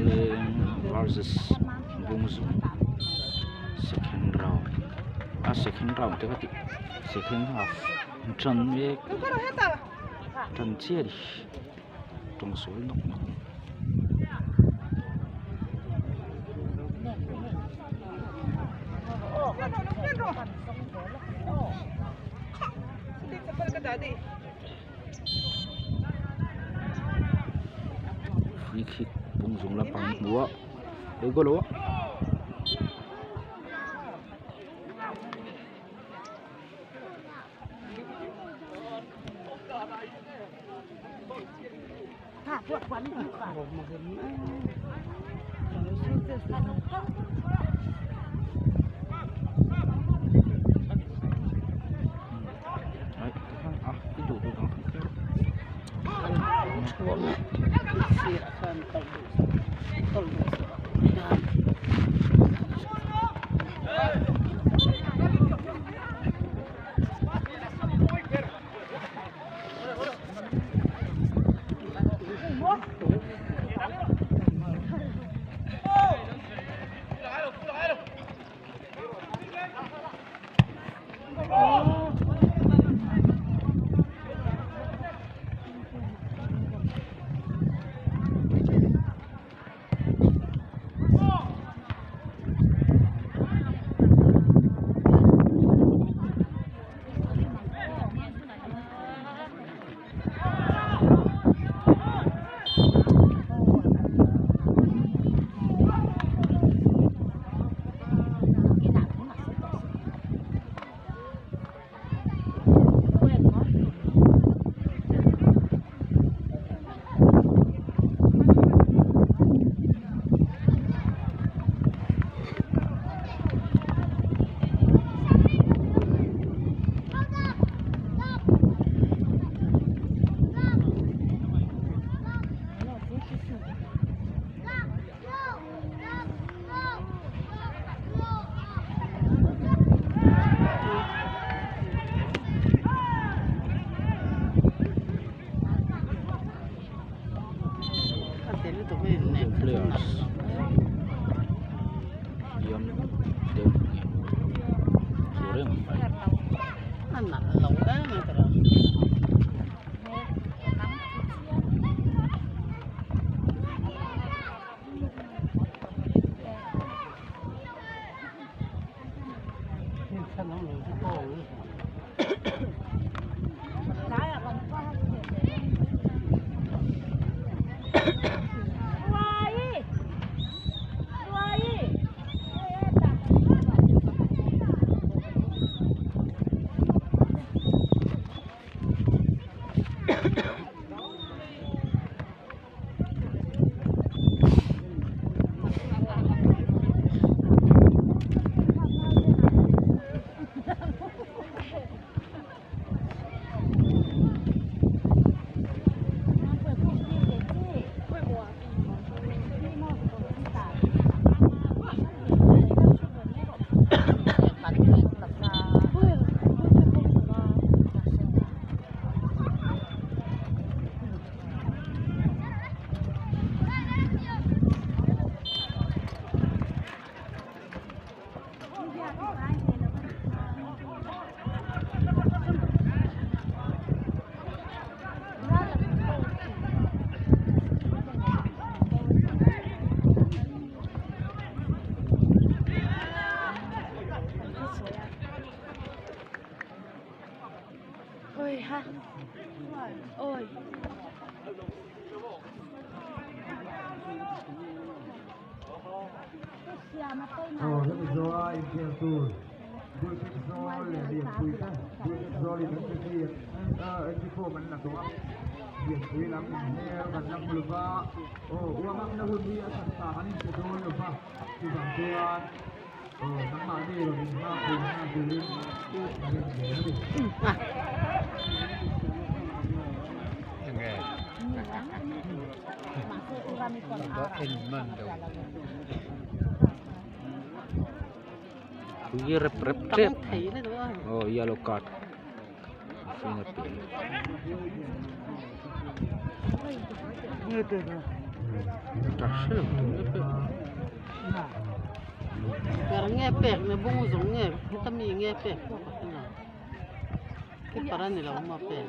Lungleng versus Bungzung second round a second round te ka tih second half an tan mek tan chiah a ni tawng sual nawk nawk. Free kick Bungzung lampang an hmu a lo goal lo a. Players hliam deuh nge chu reng mai. Aw hemi zawa inkhel tur Bullpit zawl leh Lianpui te Bullpit zawl in an jersey uniform an la tawh a Lianpui lam inhmel kan la hmu lova aw uang ang na hun hi a hran ta kan inpe dawn lova chuvang chuan aw nangmahni rawn inhma pui nghal turin kan inzir a ni. Pui rep rep tep aw yellow card mihring a pe. Ka hre lo tu nge pek Ber nge pek ne bung zung nge heta mi nge pek pawh ka hre lo keeper a ni lo maw pek.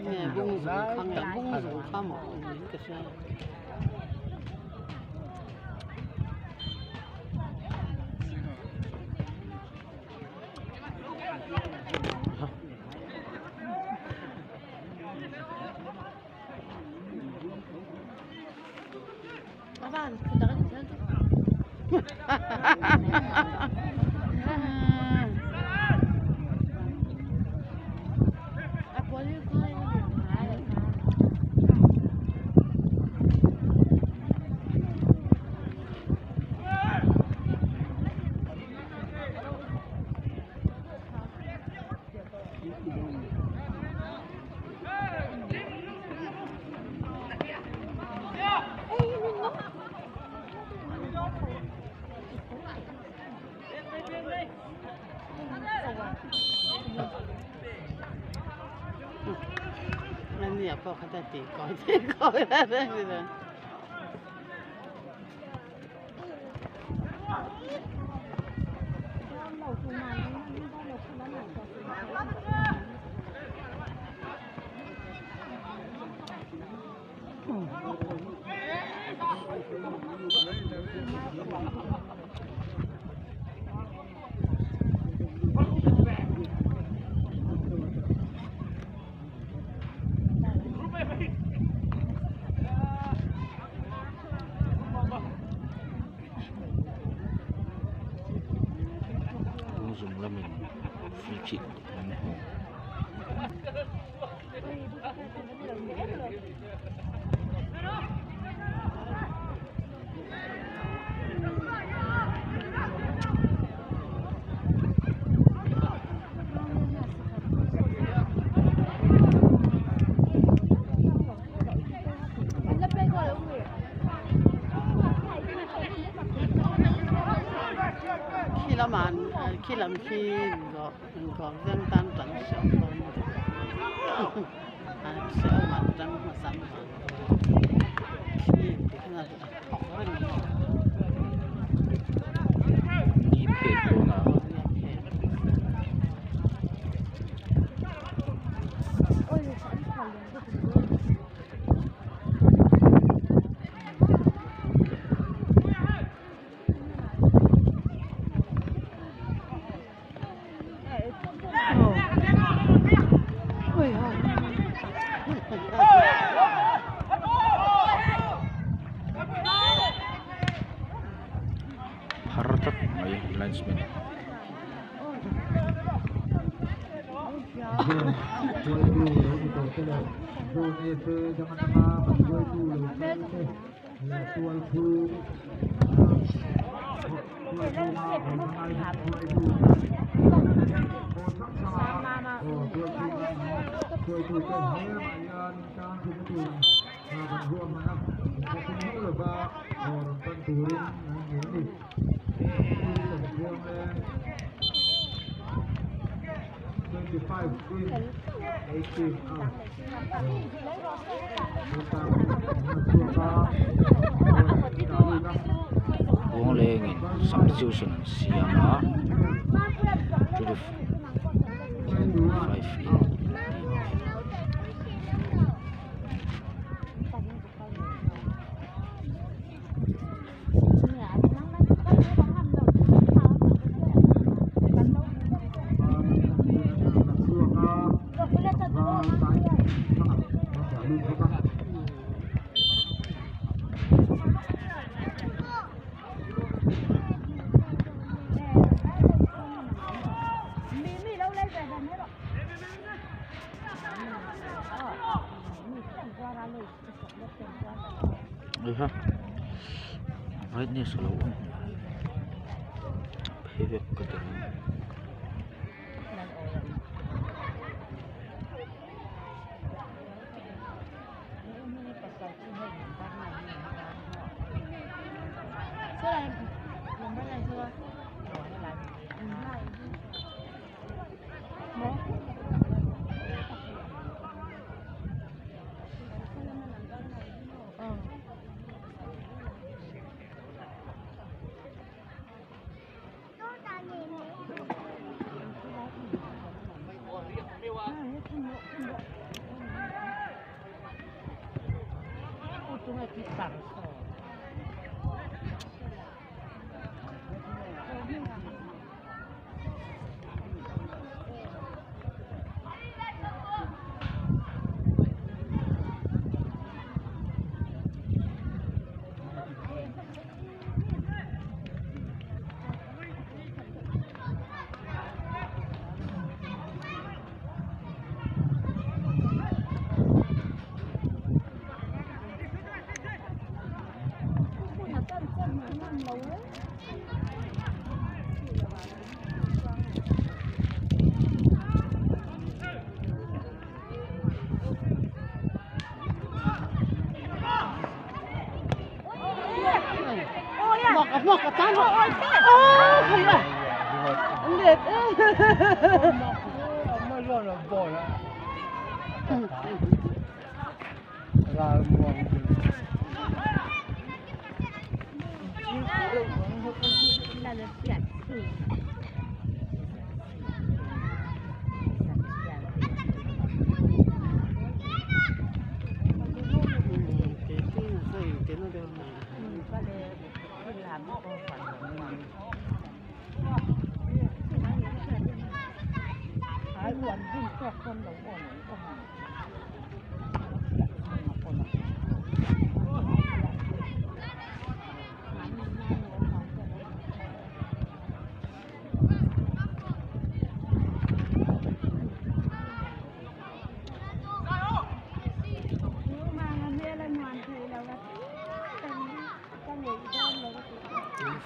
Nge bung zung kha nge bung zung kha maw niin ka hria. Ania pawh kha ta tih kawi tih kawi reng ni lo. Bung zung lamin free kick an hmu. Khi lamah an khi lam khi inkawr veng tan tan hreuh dawn a hrehawm an tang hmasa an vang khi tikhan a thawk reng a Ni phek dawn a. Phar tlat mai linesman. Kawnglengin substitution an siam a 25 in tih. Heiha brightness a lo awm phei vek ka ti ang.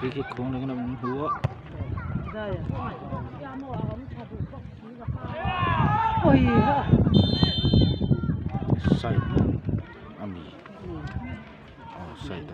Free kick kong lang naman huwa. Side ami. Oh, side.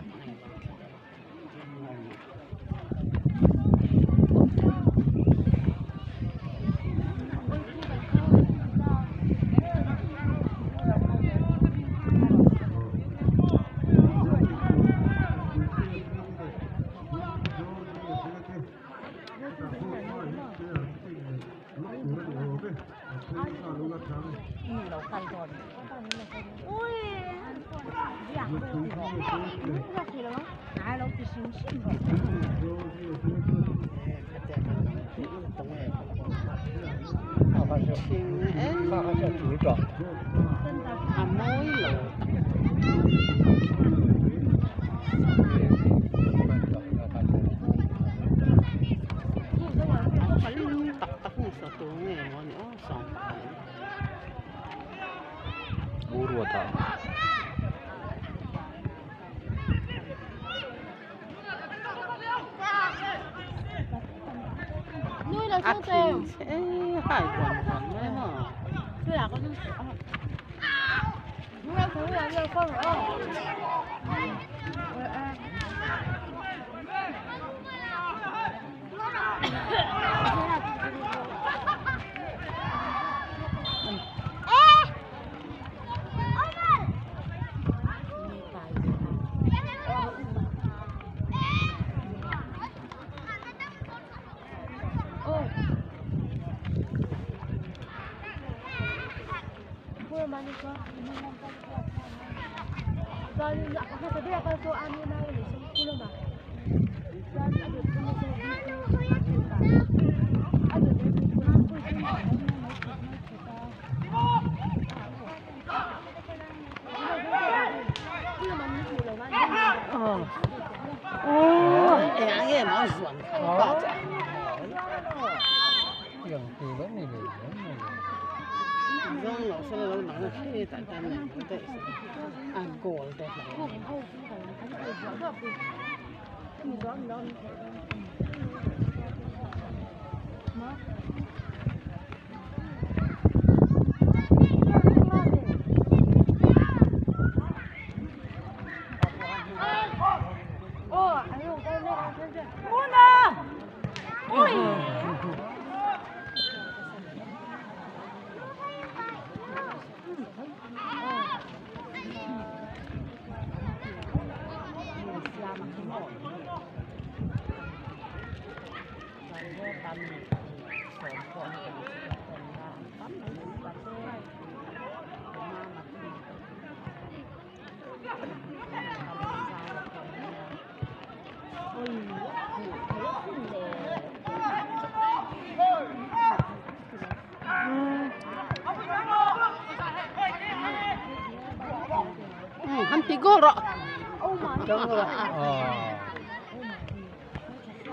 Han ti goal rawh.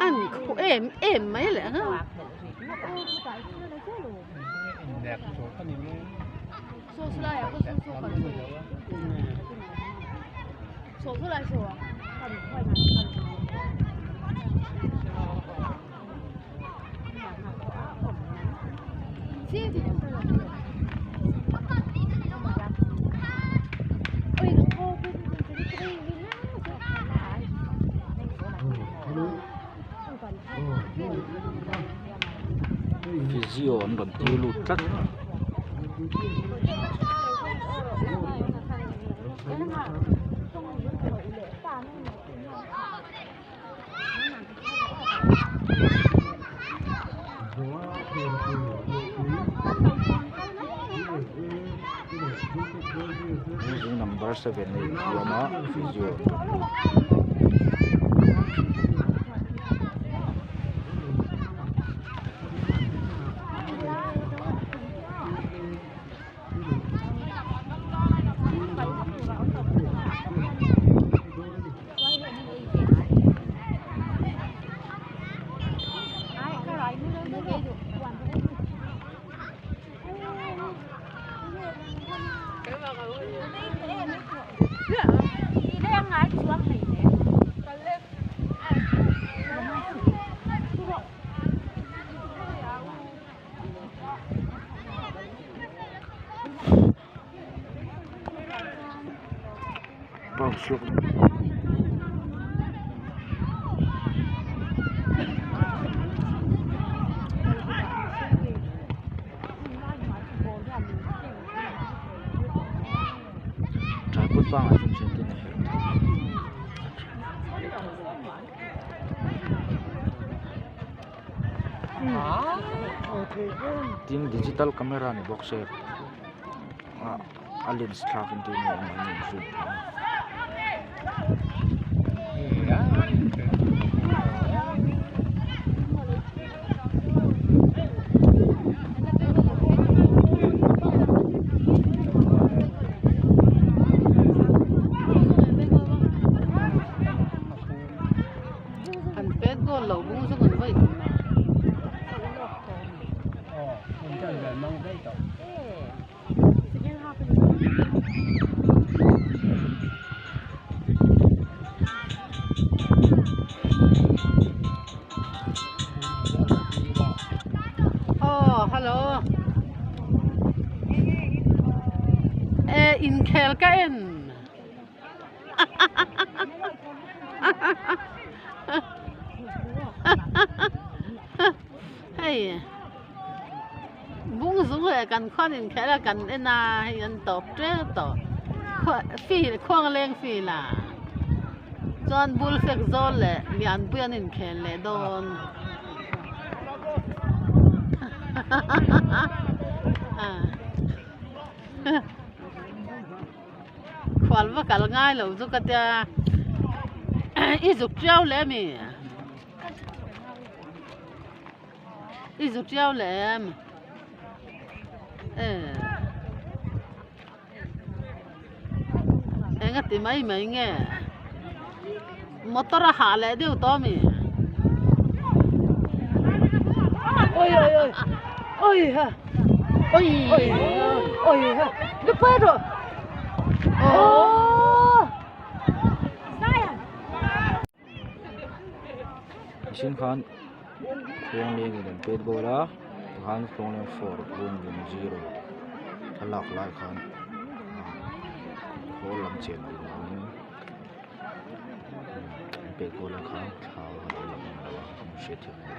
An khu em em mai leh ang a. Physio an rawn tir lut tlat. Using number 7 a infiam a physio an rawn lut. Tripod bangah chuan thian ten a herh thei. Tin digital camera ni bawk se ah a lens thlak in tih emaw an in zoom thei a. An pet goal lo bung zawng an vaih tum a. Aw hello e inkhel ka en. Hei bung zung leh kan khuan inkhel a kan en a hei an tawp tep tawh field khuang leng field ah chuan bul fek zawl leh lianpui an inkhel leh dawn Khual va kal ngai lo chu ka tia i zuk tiau leh ami i zuk tiau leh em e eng a ti mai mai nge motor a hah leh deuh tawh ami. Mihring khan khuang lengin an pet goal a tikhan khuang leng four bung bung zero a lak lai khan khawl lam chen loh vangin an pet goal a khan thla a lo lang lo a hriatthiam a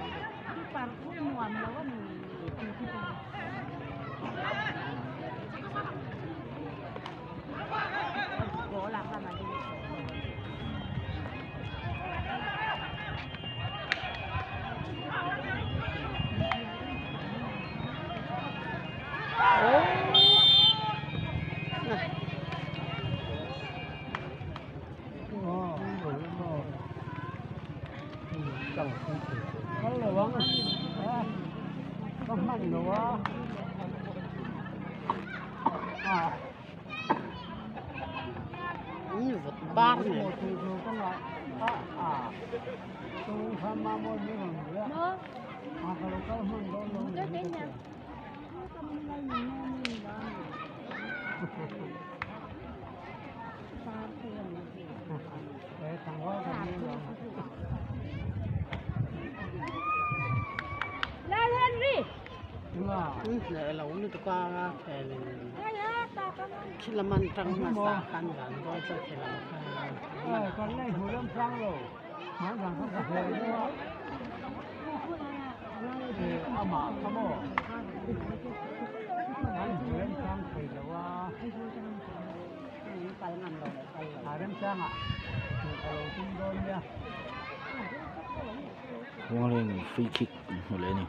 ni lo. vawt bar nen. Hneh lo lutuk a khel in khi lam an tang hmasa khan van dawn chu khi lam kha Khualeng free kick an hmu leh a ni.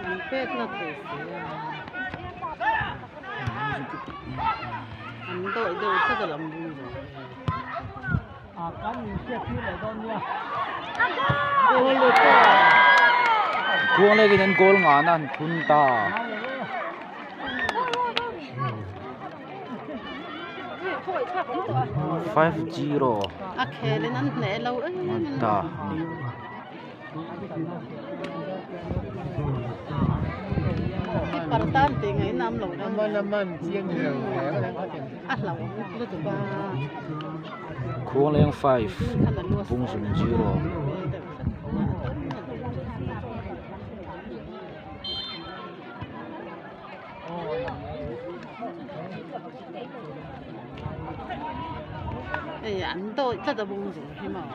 An pek na thei si a. An dawih deuh tlat a lam bung zawng hi. Khuang lek in an goal ngahna an phun ta. 5-0 A khel in an hneh lo em an ta ni. Keeper tan tih ngaihna awm lo a hlauhawm lutuk a. Khuangleng 5 Bungzung 0. Hei an dawih tlat a Bungzung hi maw.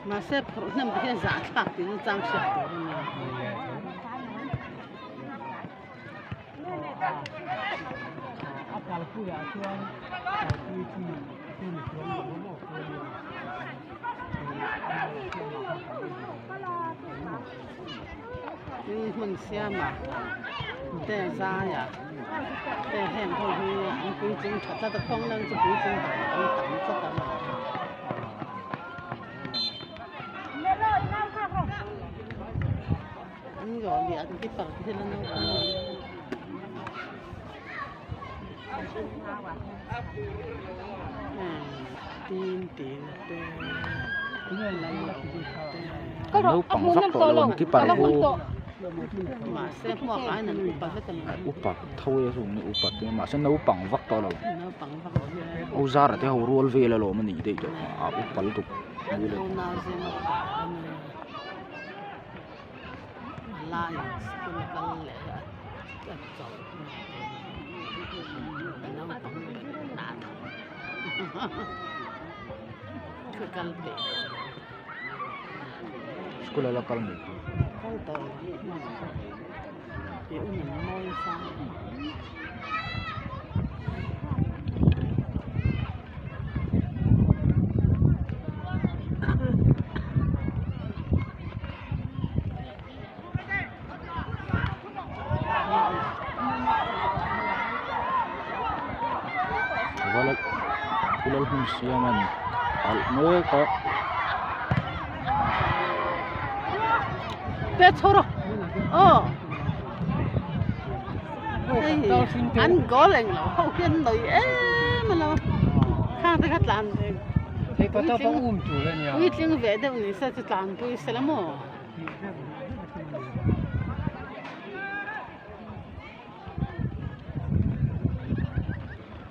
Mahse phurh hnem te hian zahthlak tiin chang hriat tur a nia. Hmun siama te zaia te heng ho hi an puitling tha tlat a kawng leng chu puitling tawh an tam tlat a an zawh leh an ti par te hian an naupang tin tin te Naupang vak tawh lo an keeper ho mahse hmuak aiin an upa vek a ni upa tho e chung ni upa te mahse naupang vak tawh lo Ozara te ho rual vel alawm a nih daih tawh a upa lutuk School a la kal mai tur. Lalhmun siam an alh mek a. Pe chho rawh aw hei an goal eng lo ho hian nawi em a lo khang te kha tlan ve puitling ve deuh ni se chu tlanpui se la maw.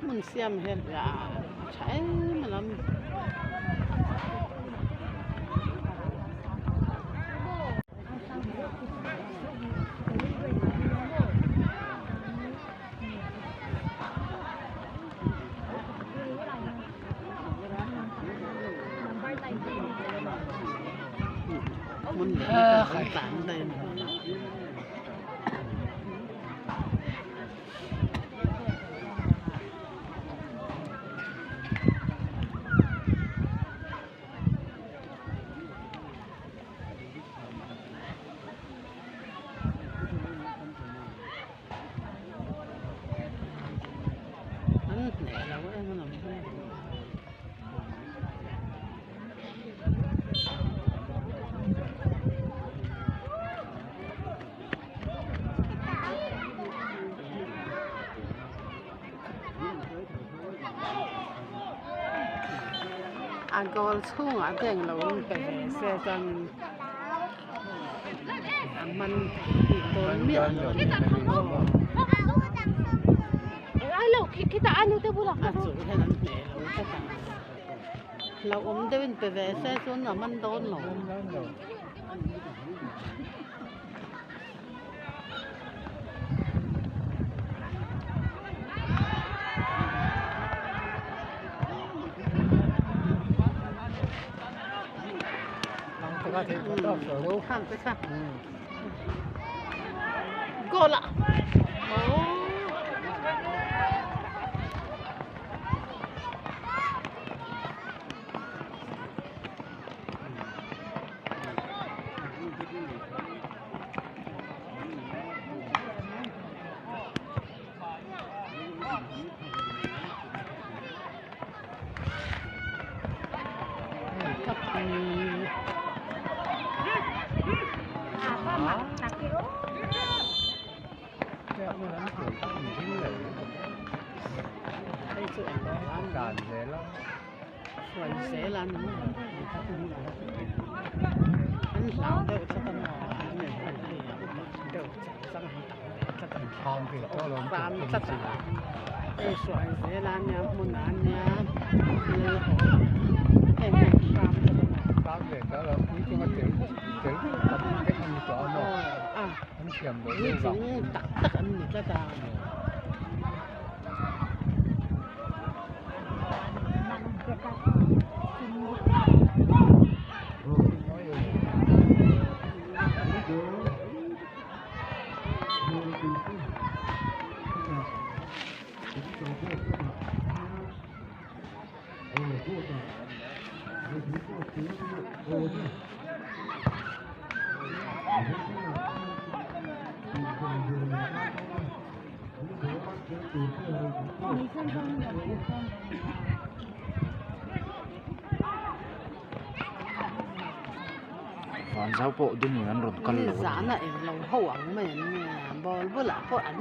Hmun siam hian a tha em a lam. Hmun leh hi kan tlan daih a ni. A goal chhungah te englo in pe ve se chuanin a man bik dawn miah lo a ni. A chung hian an hneh lo tlat a, hlauhawm deuhin pe ve se chuan a man dawn lo. Goal ah oh. Hruai zel a ni maw an hlau deuh tlat a maw an hei a upa deuh chang chang an tam ve tlat a hram tlat a hei hruai zel a nia hmun ah nia lal haw heng hi an hram tlat a maw aw a puitling tak tak an ni tlat a. Vanzau pawh dingin an rawn kal lo a ni. Zana englo ho ang mai an nia ball bulah pawh an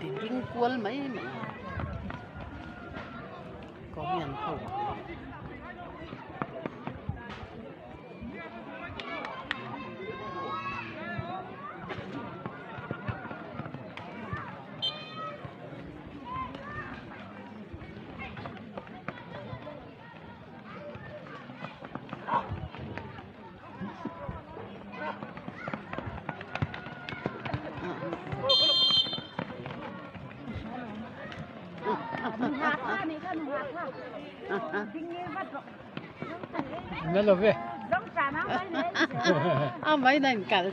ti ding kual mai mai Korean ho ang. A mai na in kal